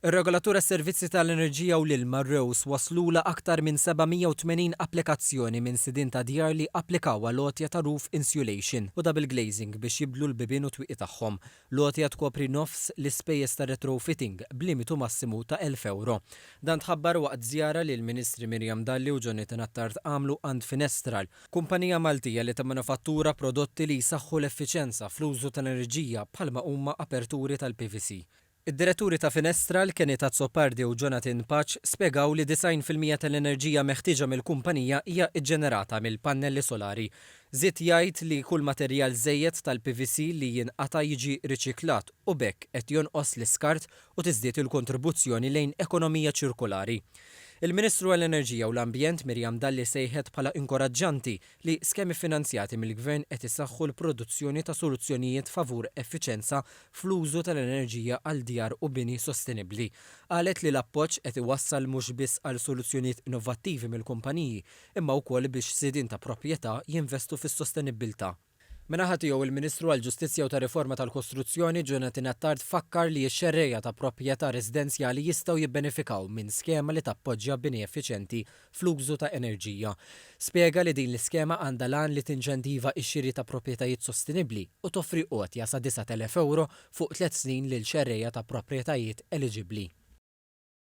Ir-Regolatur għas-Servizzi tal-Enerġija u l-Ilma, REWS, waslulha aktar minn 780 applikazzjoni minn sidien ta' djar li applikaw għal għotja ta' roof insulation u double glazing biex jibdlu l-bibien u twieqi tagħhom. L-għotja tkopri nofs l-ispejjeż tar-retrofitting b'limitu massimu ta' 1,000 ewro. Dan tħabbar waqt żjara li l-Ministri Miriam Dalli u Jonathan Attard għamlu għand Finestral, kumpanija Maltija li timmanifattura prodotti li jsaħħu l-effiċjenza fl-użu tal-enerġija bħalma huma aperturi tal-PVC. Id-diretturi ta' Finestral, Kenneth Azzopardi u Jonathan Pace spjegaw li 90% tal-enerġija meħtieġa mill-kumpanija hija ġġenerata mill-pannelli solari. Żied jgħid li kull materjal żejjed tal-PVC li jinqata' jiġi riċiklat u b'hekk qed jonqos l-iskart u tiżdied il-kontribuzzjoni lejn ekonomija ċirkolari. Il-Ministru għall-Enerġija u l-Ambjent Miriam Dalli sejħet bħala inkoraġġanti li skemi ffinanzjati mill-Gvern qed isaħħu l-produzzjoni ta' soluzzjonijiet favur effiċenza fl-użu tal-enerġija għal djar u bini sostenibbli. Qalet li l-appoġġ qed iwassal mhux biss għal soluzzjonijiet innovattivi mill-kumpaniji imma wkoll biex sidien ta' proprjetà jinvestu fis-sostenibbiltà. Min-naħa tiegħu, il-Ministru għall-Ġustizzja u tar-Riforma tal-Kostruzzjoni, Jonathan Attard fakkar li x-xerrejja ta' proprjetà residenzjali jistgħu jibbenefikaw minn skema li tappoġġja bini effiċjenti fl-użu ta' enerġija. Spjega li din l-iskema għandha l-għan li tinċentiva x-xiri ta' proprjetajiet sostenibbli u toffri għotja sa 9,000 ewro fuq tliet snin lil xerrejja ta' proprjetajiet eliġibbli.